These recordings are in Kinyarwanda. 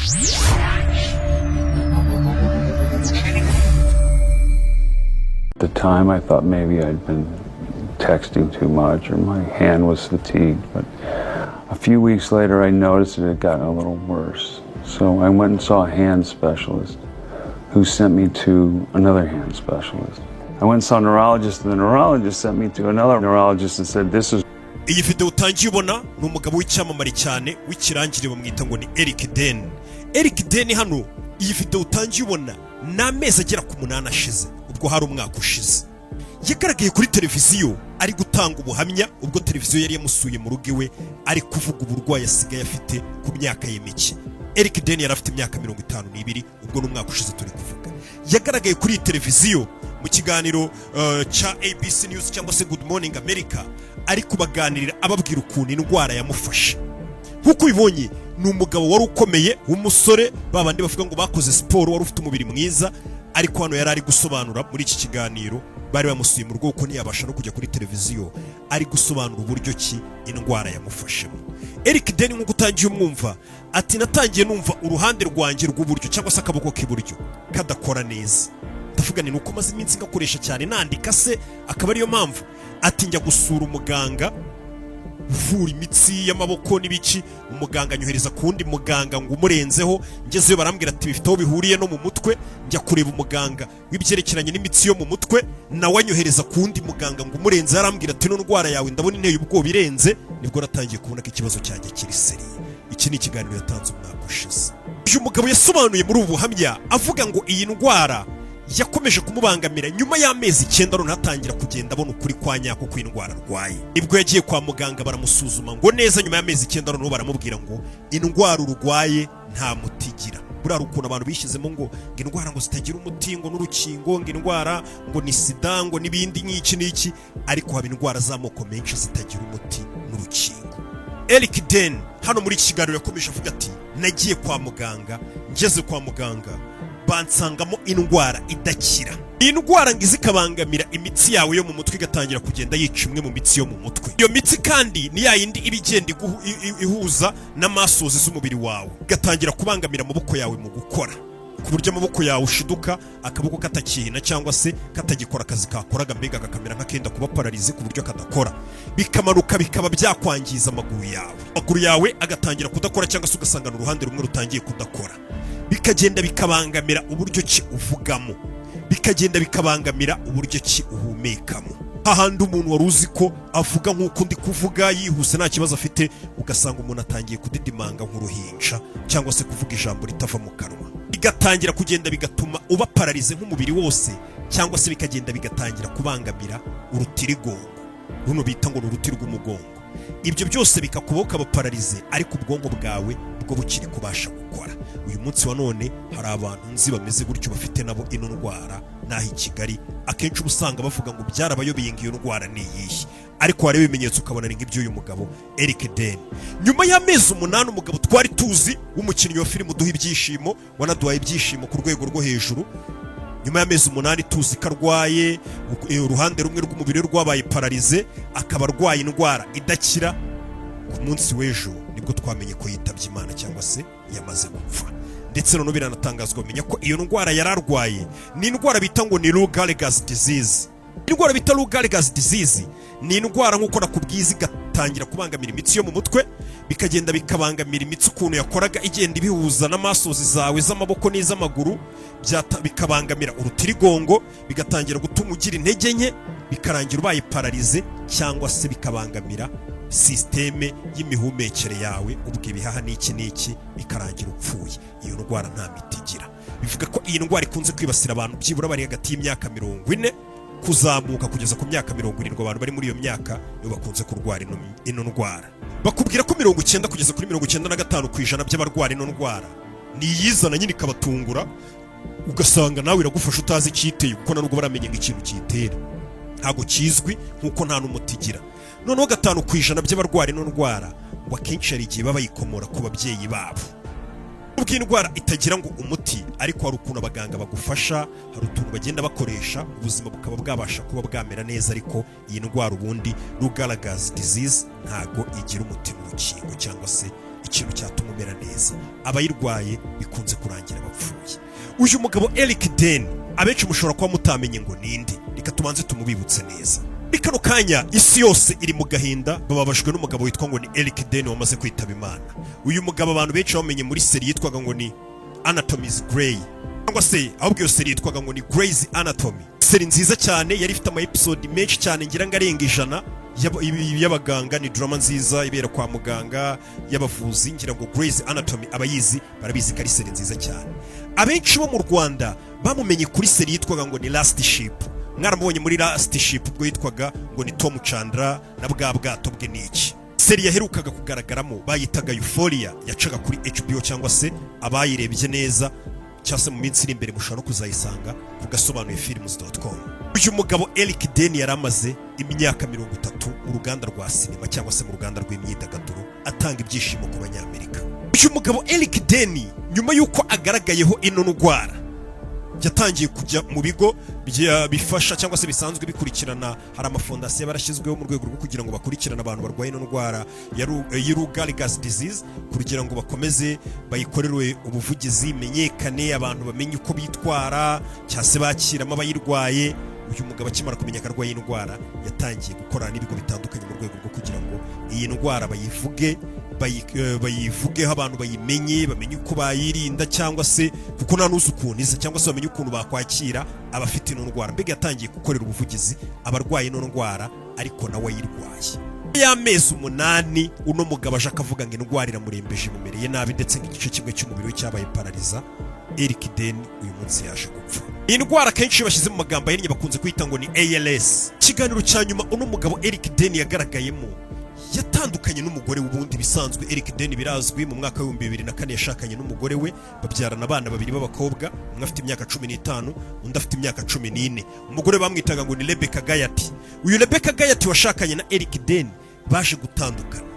At the time, I thought maybe I'd been texting too much or my hand was fatigued, but a few weeks later, I noticed it had gotten a little worse. So I went and saw a hand specialist who sent me to another hand specialist. I went and saw a neurologist, and the neurologist sent me to another neurologist and said, "This is Iyi video utangiye ubona ni umugabo w'icyamamare cyane w'ikirangirire, bamwita ngo ni Eric Dane. Eric Dane hano, iyi video utangiye ubona ni amezi agera ku 8 ashize, ubwo hari umwaka ushize. Yagaragaye kuri televiziyo ari gutanga ubuhamya, ubwo televiziyo yari yamusuye mu rugo iwe, ari kuvuga uburwayi asigaye afite ku myaka ye mike. Eric Dane yari afite imyaka 52, ubwo ni umwaka ushize turi kuvuga. Yagaragaye kuri iyi televiziyo mu kiganiro cya ABC News cyangwa se Good Morning America, ari kubaganirira ababwira ukuntu indwara yamufashe. Nk'uko ubibonye, ni umugabo wari ukomeye w'umusore, ba bandi bavuga ngo bakoze siporo, wari ufite umubiri mwiza. Ariko hano yari ari gusobanura muri iki kiganiro, bari bamusuye mu rugo kuko ntiyabasha no kujya kuri televiziyo, ari gusobanura uburyo ki indwara yamufashemo. Eric Dane, nk'uko utangiye umwumva, ati: "Natangiye numva uruhande rwanjye rw'uburyo cyangwa se akaboko k'iburyo kadakora neza. Ndavuga ni uko maze iminsi ngakoresha cyane nandika se, akaba ariyo mpamvu." Ati: "Njya gusura umuganga uvura imitsi y'amaboko n'ibiki, umuganga anyohereza ku wundi muganga ngo umurenzeho. Ngezeyo barambwira ati bifite aho bihuriye no mu mutwe. Njya kureba umuganga w'ibyerekeranye n'imitsi yo mu mutwe, nawe anyohereza ku wundi muganga ngo umurenzeho, arambwira ati ino ndwara yawe ndabona inteye ubwoba irenze. Nibwo natangiye kubona ko ikibazo cyanjye kiri sérieux." Iki ni ikiganiro yatanze umwaka ushize. Uyu mugabo yasobanuye muri ubu buhamya avuga ngo iyi ndwara yakomeje kumubangamira. Nyuma y'amezi 9 noneho atangira kugenda abona ukuri kwa nyako kw'indwara arwaye. Nibwo yagiye kwa muganga baramusuzuma ngo neza. Nyuma y'amezi 9 noneho baramubwira ngo indwara urwaye nta muti igira. Buriya hari ukuntu abantu bishyizemo ngo indwara ngo zitagira umuti ngo n'urukingo, ngo indwara ngo ni sida ngo n'ibindi nk'iki n'iki, ariko haba indwara z'amoko menshi zitagira umuti n'urukingo. Eric Dane hano muri iki kiganiro yakomeje avuga ati: "Nagiye kwa muganga, ngeze kwa muganga bansangamo indwara idakira." Iyi ndwara ngo iza ikabangamira imitsi yawe yo mu mutwe, igatangira kugenda yica imwe mu mitsi yo mu mutwe. Iyo mitsi kandi ni ya yindi iba igenda ihuza na muscles z'umubiri wawe, igatangira kubangamira amaboko yawe mu gukora, ku buryo amaboko yawe ushiduka akaboko katakihina cyangwa se katagikora akazi kakoraga, mbega kakamera nk'akenda kuba paralysé ku buryo kadakora. Bikamanuka bikaba byakwangiza amaguru yawe, amaguru yawe agatangira kudakora, cyangwa se ugasanga ni uruhande rumwe rutangiye kudakora. Bikagenda bikabangamira uburyo ki uvugamo, bikagenda bikabangamira uburyo ki uhumekamo. Hahandi umuntu wari uzi ko avuga nk'uko ndi kuvuga yihuse nta kibazo afite, ugasanga umuntu atangiye kudidimanga nk'uruhinja cyangwa se kuvuga ijambo ritava mu kanwa. Bigatangira kugenda bigatuma uba paralysé nk'umubiri wose, cyangwa se bikagenda bigatangira kubangamira urutirigongo, runo bita ngo ni uruti rw'umugongo. Ibyo byose bikakubaho ukaba paralysé, ariko ubwonko bwawe bwo bukiri kubasha gukora. Uyu munsi wa none hari abantu nzi bameze gutyo, bafite nabo ino ndwara. N'aho i Kigali akenshi uba usanga bavuga ngo byarabayobeye, ngo iyo ndwara ni iyihe, ariko wareba ibimenyetso ukabona ni nk'iby'uyu mugabo Eric Dane. Nyuma y'amezi 8, umugabo twari tuzi w'umukinnyi wa filime uduha ibyishimo, wanaduhaye ibyishimo ku rwego rwo hejuru, nyuma y'amezi 8 tuzi ko arwaye uruhande rumwe rw'umubiri we rwabaye paralysé, akaba arwaye indwara idakira, ku munsi w'ejo nibwo twamenye ko yitabye Imana cyangwa se yamaze gupfa. Ndetse noneho biranatangazwa, bamenya ko iyo ndwara yari arwaye ni indwara bita ngo ni Lou Gehrig's disease. Indwara bita Lou Gehrig's disease ni indwara, nk'uko nakubwiza, igatangira kubangamira imitsi yo mu mutwe, bikagenda bikabangamira imitsi ukuntu yakoraga igenda ibihuza na muscles zawe z'amaboko n'iz'amaguru, bikabangamira urutirigongo, bigatangira gutuma ugira intege nke, bikarangira ubaye paralysé, cyangwa se bikabangamira système y'imihumekere yawe, ubwo ibihaha n'iki n'iki, bikarangira upfuye. Iyo ndwara nta miti igira. Bivuga ko iyi ndwara ikunze kwibasira abantu byibura bari hagati y'imyaka 40 kuzamuka kugeza ku myaka 70. Abantu bari muri iyo myaka nibo bakunze kurwara ino ndwara. Bakubwira ko 90 kugeza kuri 95% by'abarwara ino ndwara ni iyizana nyine ikabatungura, ugasanga nawe iragufasha utazi icyiteye, kuko nta nubwo baramenya ngo ikintu kiyitera ntabwo kizwi, nk'uko nta n'umuti igira. Noneho 5% by'abarwara ino ndwara ngo akenshi hari igihe baba bayikomora ku babyeyi babo. Nubwo iyi ndwara itagira ngo umuti, ariko hari ukuntu abaganga bagufasha, hari utuntu bagenda bakoresha, ubuzima bukaba bwabasha kuba bwamera neza. Ariko iyi ndwara ubundi, Lou Gehrig's disease, ntago igira umuti n'urukingo cyangwa se Ikintu cyatuma umera neza. Abayirwaye bikunze kurangira bapfuye. Uyu mugabo Eric Dane, abenshi mushobora kuba mutamenye ngo ninde. Reka tubanze tumubibutse neza. Muri kano kanya isi yose iri mu gahinda, bababajwe n'umugabo witwa ngo ni Eric Dane wamaze kwitaba Imana. Uyu mugabo abantu benshi bamenye muri série yitwaga ngo ni Anatomy's Grey, cyangwa se ahubwo iyo série yitwaga ngo ni Grey's Anatomy. Série nziza cyane, yari ifite ama episode menshi cyane, ngira ngo arenga 100, y'abaganga. Ni drama nziza ibera kwa muganga y'abavuzi. Ngira ngo Grey's Anatomy abayizi barabizi ko ari série nziza cyane. Abenshi bo mu Rwanda bamumenye kuri série yitwaga ngo ni Last Ship. Mwaramubonye muri Last Ship ubwo yitwaga ngo ni Tom Chandler na bwa bwato bwe n'iki. Série yaherukaga kugaragaramo bayitaga Euphoria, yacaga kuri HBO, cyangwa se abayirebye neza, cyangwa se mu minsi iri imbere mushobora no kuzayisanga ku gasobanuye films.com. Uyu mugabo Eric Dane yari amaze imyaka 30 mu ruganda rwa sinema, cyangwa se mu ruganda rw'imyidagaduro, atanga ibyishimo ku Banyamerika. Uyu mugabo Eric Dane, nyuma y'uko agaragayeho ino ndwara, yatangiye kujya mu bigo bifasha cyangwa se bisanzwe bikurikirana. Hari amafondasiyo aba yarashyizweho mu rwego rwo kugira ngo bakurikirane abantu barwaye ino ndwara ya Lou Gehrig's disease, kugira ngo bakomeze bayikorere ubuvugizi, imenyekane, abantu bamenye uko bitwara cyangwa se bakiramo abayirwaye. Uyu mugabo akimara kumenya ko arwaye indwara, yatangiye gukorana n'ibigo bitandukanye mu rwego rwo kugira ngo iyi ndwara bayivuge, bayivugeho, abantu bayimenye, bamenye uko bayirinda, cyangwa se kuko nta n'uzi ukuntu iza, cyangwa se bamenye ukuntu bakwakira abafite ino ndwara. Mbega yatangiye gukorera ubuvugizi abarwaye ino ndwara, ariko nawe ayirwaye. Y'amezi 8, uno mugabo aje akavuga ngo indwara iramurembeje, imumereye nabi, ndetse ngo igice kimwe cy'umubiri we cyabaye paralysé. Eric Dane uyu munsi yaje gupfa. Iyi ndwara akenshi iyo bashyize mu magambo ahinnye bakunze kwita ngo ni ALS. Ikiganiro cya nyuma uno mugabo Eric Dane yagaragayemo, yatandukanye n'umugore w'ubundi bisanzwe. Eric Dane birazwi, mu mwaka wa 2004 yashakanye n'umugore we, babyarana abana babiri b'abakobwa, umwe afite imyaka 15, undi afite imyaka 14. Umugore bamwitaga ngo ni Rebecca Gayheart. Uyu Rebecca Gayheart washakanye na Eric Dane baje gutandukana,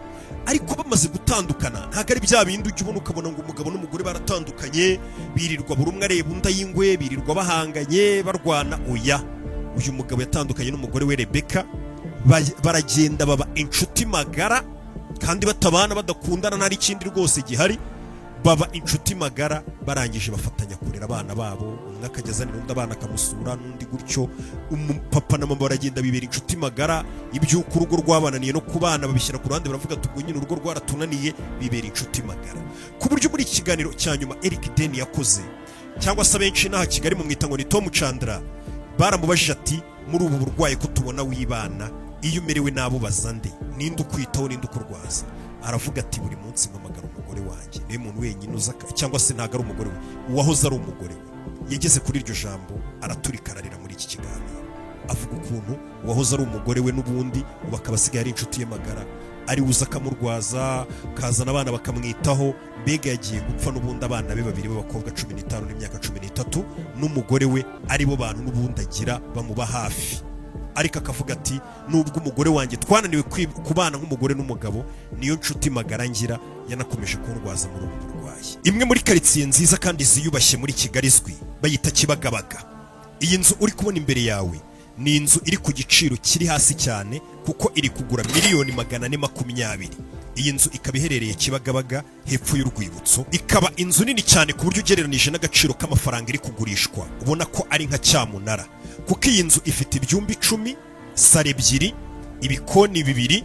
ariko bamaze gutandukana ntabwo ari bya bindi ujya ubona ukabona ngo umugabo n'umugore baratandukanye, birirwa buri umwe areba undi ay'ingwe, birirwa bahanganye, barwana. Oya, uyu mugabo yatandukanye n'umugore we Rebecca, baragenda baba inshuti magara, kandi batabana, badakundana, nta n'ikindi rwose gihari. Baba inshuti magara, barangije bafatanya kurera abana babo, umwe akajya azanira undi abana akamusura, n'undi gutyo. Umupapa na mama baragenda bibera inshuti magara. Iby'uko urugo rwabananiye no kubana babishyira ku ruhande, baravuga ati ubwo nyine urugo rwaratunaniye. Bibera inshuti magara, ku buryo muri iki kiganiro cya nyuma Eric Dane yakoze, cyangwa se abenshi n'aha Kigali mumwita ngo ni Tom Chandler, baramubajije ati: "Muri ubu burwayi ko tubona wibana, iyo umerewe nabi ubaza nde? Ninde ukwitaho? Ninde ukurwaza?" Aravuga ati: "Buri munsi mpamagara umugore wanjye, niwe muntu wenyine uza." Cyangwa se ntabwo ari umugore we, uwahoze ari umugore we. Yageze kuri iryo jambo araturika, ararira. Muri iki kiganiro avuga ukuntu uwahoze ari umugore we n'ubundi ubu akaba asigaye ari inshuti ye magara, ari uza akamurwaza, akazana abana bakamwitaho. Mbega yagiye gupfa n'ubundi abana be babiri b'abakobwa, 15 n'imyaka 13, n'umugore we ari bo bantu n'ubundi agira bamuba hafi. Ariko akavuga ati: "Nubwo umugore wanjye twananiwe kubana nk'umugore n'umugabo, niyo nshuti magara ngira, yanakomeje kundwaza muri ubu burwayi." Imwe muri karitsiye nziza kandi ziyubashye muri Kigali izwi bayita Kibagabaga. Iyi nzu uri kubona imbere yawe ni inzu iri ku giciro kiri hasi cyane, kuko iri kugura miliyoni 420. Iyi nzu ikaba iherereye Kibagabaga, hepfo y'urwibutso, ikaba inzu nini cyane ku buryo ugereranije n'agaciro k'amafaranga iri kugurishwa ubona ko ari nka cyamunara, kuko iyi nzu ifite ibyumba 10, sare ebyiri, ibikoni bibiri,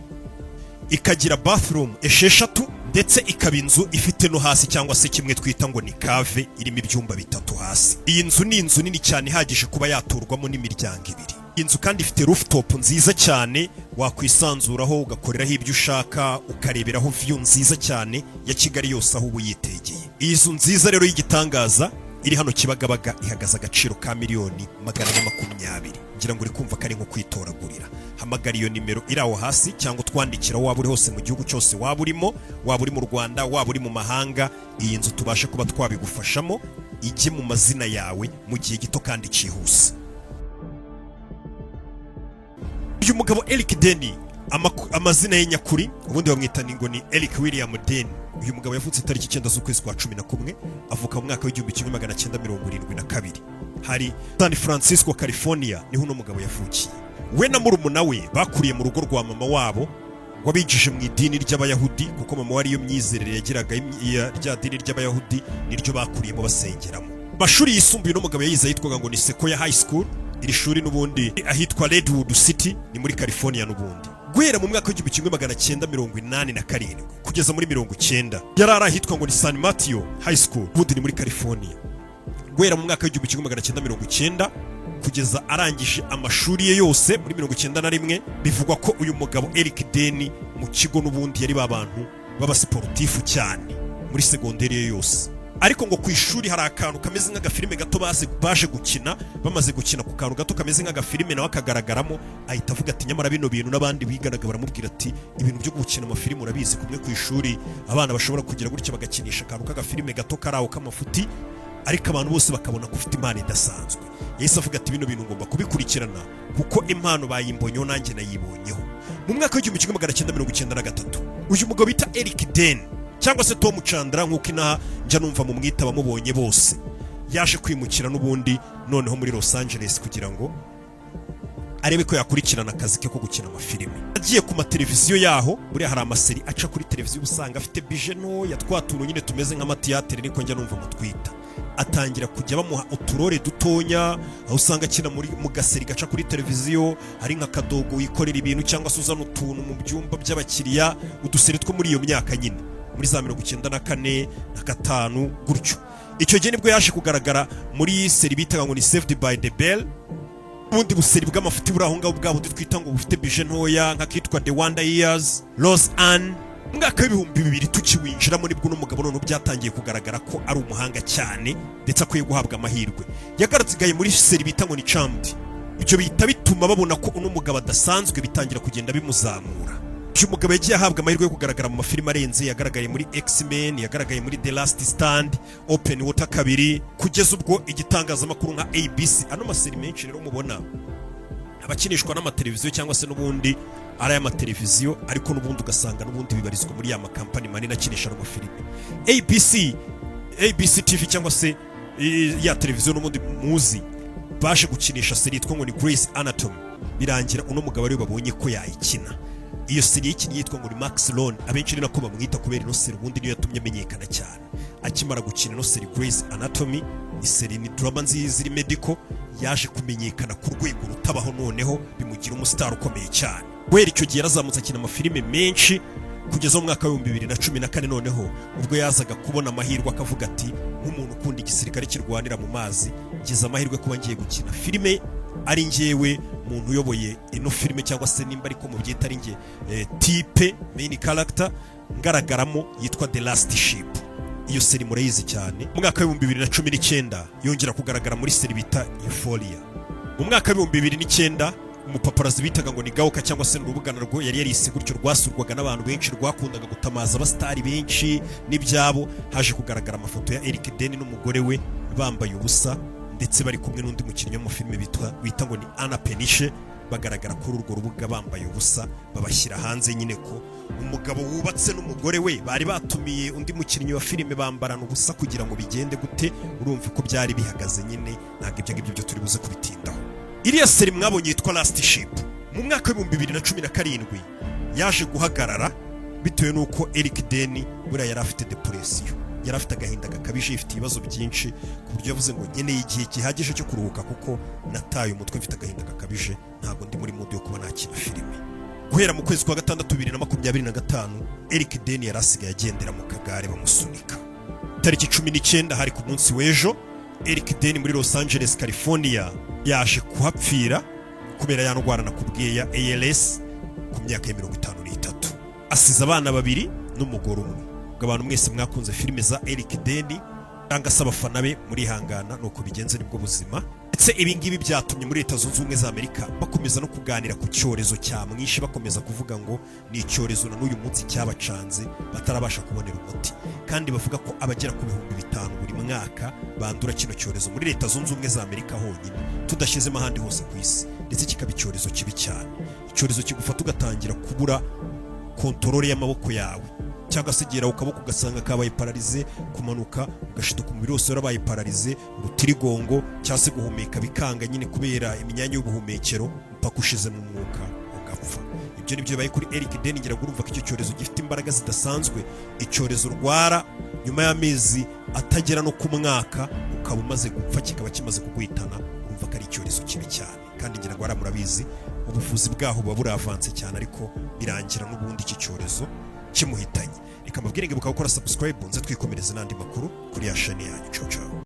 ikagira bathroom esheshatu, ndetse ikaba inzu ifite no hasi, cyangwa se kimwe twita ngo ni cave, irimo ibyumba bitatu hasi. Iyi nzu ni inzu nini cyane ihagije kuba yaturwamo n'imiryango ibiri. Iyi nzu kandi ifite rooftop nziza cyane wakwisanzuraho, ugakoreraho ibyo ushaka, ukareberaho view nziza cyane ya Kigali yose aho uba uyitegeye. Iyi nzu nziza rero y'igitangaza iri hano Kibagabaga ihagaze agaciro ka miliyoni 420. Ngira ngo uri kumva ko ari nko kwitoragurira. Hamagara iyo nimero iri aho hasi, cyangwa utwandikira waba uri hose mu gihugu cyose waba urimo, waba uri mu Rwanda, waba uri mu mahanga, iyi nzu tubashe kuba twabigufashamo, ijye mu mazina yawe mu gihe gito kandi cyihuse. Uyu mugabo Eric Dane, amazina ye nyakuri ubundi bamwita ni ngo ni Eric William Dane. Uyu mugabo yavutse itariki 9 z'ukwezi kwa 11, avuka mu mwaka wa 1972, hari San Francisco, California, niho uno mugabo yavukiye. We na murumuna we bakuriye mu rugo rwa mama wabo. Wabinjije mu idini ry'Abayahudi, kuko mama we ariyo myizerere yagiraga rya dini ry'Abayahudi, niryo bakuriyemo basengeramo. Amashuri yisumbuye n'umugabo yayize yitwaga ngo ni Sequoia High School. Iri shuri n'ubundi ahitwa Redwood City, ni muri California. N'ubundi guhera mu mwaka w'1987 kugeza muri 90 yari ari ahitwa ngo ni San Mateo High School, ubundi ni muri California. Guhera mu mwaka w'1990 kugeza arangije amashuri ye yose muri 91, bivugwa ko uyu mugabo Eric Dane mu kigo n'ubundi yari ba bantu b'abasiporutifu cyane muri segonderi ye yose. Ariko ngo ku ishuri hari akantu kameze nk'agafilime gato baje gukina. Bamaze gukina ku kantu gato kameze nk'agafilime, nawe akagaragaramo, ahita avuga ati: "Nyamara bino bintu." N'abandi biganaga baramubwira ati: "Ibintu byo gukina amafilime urabizi." Kumwe ku ishuri abana bashobora kugira gutya bagakinisha akantu k'agafilime gato kari aho k'amafuti, ariko abantu bose bakabona ko ufite impano idasanzwe. Yahise avuga ati: "Bino bintu ngomba kubikurikirana kuko impano bayimbonyeho, nanjye nayibonyeho." Mu mwaka w'1993, uyu mugabo bita Eric Dane, cyangwa se Tom Chandler nk'uko inaha njya numva mu mwita bamubonye bose, yaje kwimukira n'ubundi noneho muri Los Angeles kugira ngo arebe ko yakurikirana akazi ke ko gukina amafilime. Agiye ku mateleviziyo yaho, buriya hari amaseri aca kuri televiziyo usanga afite budget ntoya, twa tuntu nyine tumeze nk'amatiyatere, niko njya numva mutwita. Atangira kujya bamuha uturore dutonya, aho usanga akina muri mu gaseri gaca kuri televiziyo, hari nka kadogo wikorera ibintu cyangwa se uzana utuntu mu byumba by'abakiriya, uduseri two muri iyo myaka nyine, muri za 94 na 5 gutyo. Icyo gihe nibwo yaje kugaragara muri seri bitaga ngo ni Saved by the Bell. Ubundi buseri bw'amafuti buri aho ngaho, bwa bundi twita ngo bufite budget ntoya, nk'akitwa The Wonder Years, Roseanne. Mu mwaka w'2000 tukiwinjiramo, nibwo uno mugabo noneho byatangiye kugaragara ko ari umuhanga cyane ndetse akwiye guhabwa amahirwe. Yagaragaye muri seri bita ngo ni Charmed. Ibyo bihita bituma babona ko uno mugabo adasanzwe, bitangira kugenda bimuzamura. Uyu mugabo yagiye ahabwa amahirwe yo kugaragara mu mafilime arenze. Yagaragaye muri X-Men, yagaragaye muri The Last Stand, Open Water 2, kugeza ubwo igitangazamakuru nka ABC. Ano maseri menshi rero mubona abakinishwa n'amateleviziyo cyangwa se n'ubundi ari ay'amateleviziyo, ariko n'ubundi ugasanga n'ubundi bibarizwa muri ya makampani manini akinisha ano mafilime, ABC, ABC TV cyangwa se ya televiziyo n'ubundi muzi, baje gukinisha seri yitwa ngo ni Grey's Anatomy. Birangira uno mugabo ariwe babonye ko yayikina. Iyo seri yikinnye yitwa ngo ni Max Lone, abenshi ni nako bamwita kubera ino seri ubundi niyo yatumye amenyekana cyane. Akimara gukina ino seri Grey's Anatomy, iseri ni drama nziza iri medical, yaje kumenyekana ku rwego rutabaho, noneho bimugira umusitari ukomeye cyane. Guhera icyo gihe yarazamutse, akina amafilime menshi kugeza mu mwaka w'2014, noneho ubwo yazaga kubona amahirwe akavuga ati: "Nk'umuntu ukunda igisirikare kirwanira mu mazi, ngize amahirwe kuba ngiye gukina filime ari njyewe muntu uyoboye ino filime, cyangwa se nimba ariko mu byita ari njye type main character ngaragaramo, yitwa The Last Ship." Iyo seri murayizi cyane. Mu mwaka w'2019 yongera kugaragara muri seri bita Euphoria. Mu mwaka w'2009, umupaparazi bitaga ngo ni Gawker, cyangwa se urubuga narwo yari yarise gutyo, rwasurwaga n'abantu benshi, rwakundaga gutamaza abasitari benshi n'ibyabo, haje kugaragara amafoto ya Eric Dane n'umugore we bambaye ubusa, ndetse bari kumwe n'undi mukinnyi wo mu filime bita ngo ni Anna Peniche. Bagaragara kuri urwo rubuga bambaye ubusa, babashyira hanze nyine ko umugabo wubatse n'umugore we bari batumiye undi mukinnyi wa filime bambarana ubusa kugira ngo bigende gute. Urumva ko byari bihagaze nyine, ntabwo ibyo ngibyo byo turi buze kubitindaho. Iriya seri mwabonye yitwa Last Ship, mu mwaka w'2017 yaje guhagarara bitewe n'uko Eric Dane buriya yari afite depression, yari afite agahinda gakabije, ifite ibibazo byinshi, ku buryo yavuze ngo: "Nkeneye igihe gihagije cyo kuruhuka kuko nataye umutwe, mfite agahinda gakabije, ntabwo ndi muri mood yo kuba nakina filime." Guhera mu kwezi kwa gatandatu 2025, Eric Dane yari asigaye agendera mu kagare bamusunika. Tariki 19, hari ku munsi w'ejo, Eric Dane muri Los Angeles, California, yaje kuhapfira kubera ya ndwara nakubwiye ya ALS ku myaka ya 53. Asize abana babiri n'umugore umwe. Ubwo abantu mwese mwakunze filime za Eric Dane cyangwa se abafana be, murihangana, nuko bigenze, nibwo buzima. Ndetse ibi ngibi byatumye muri Leta Zunze Ubumwe za Amerika bakomeza no kuganira ku cyorezo cyamwishe, bakomeza kuvuga ngo ni icyorezo na n'uyu munsi cyabacanze batarabasha kubonera umuti, kandi bavuga ko abagera ku 5000 buri mwaka bandura kino cyorezo muri Leta Zunze Ubumwe za Amerika honyine, tudashyizemo ahandi hose ku isi. Ndetse kikaba icyorezo kibi cyane, icyorezo kigufata ugatangira kubura control y'amaboko yawe, cyangwa se gera ukaboko ugasanga kabaye paralysé, kumanuka ugashiduka umubiri wose warabaye paralysé, urutirigongo, cyangwa se guhumeka bikanga nyine kubera imyanya y'ubuhumekero, mpaka ushizemo umwuka. Ugapfa. Ibyo nibyo bibaye kuri Eric Dane. Ngira ngo urumva ko icyo cyorezo gifite imbaraga zidasanzwe. Icyorezo urwara, nyuma y'amezi atagera no ku mwaka ukaba umaze gupfa, kikaba kimaze kuguhitana. Urumva ko ari icyorezo kibi cyane. Kandi ngira ngo hariya murabizi, ubuvuzi bwaho buba buravanze cyane, ariko birangira n'ubundi iki cyorezo kimuhitanye. Reka mbabwire ngo ibuka gukora subscribe, nze twikomereze n'andi makuru kuri ya chaîne yanyu. Ciao ciao.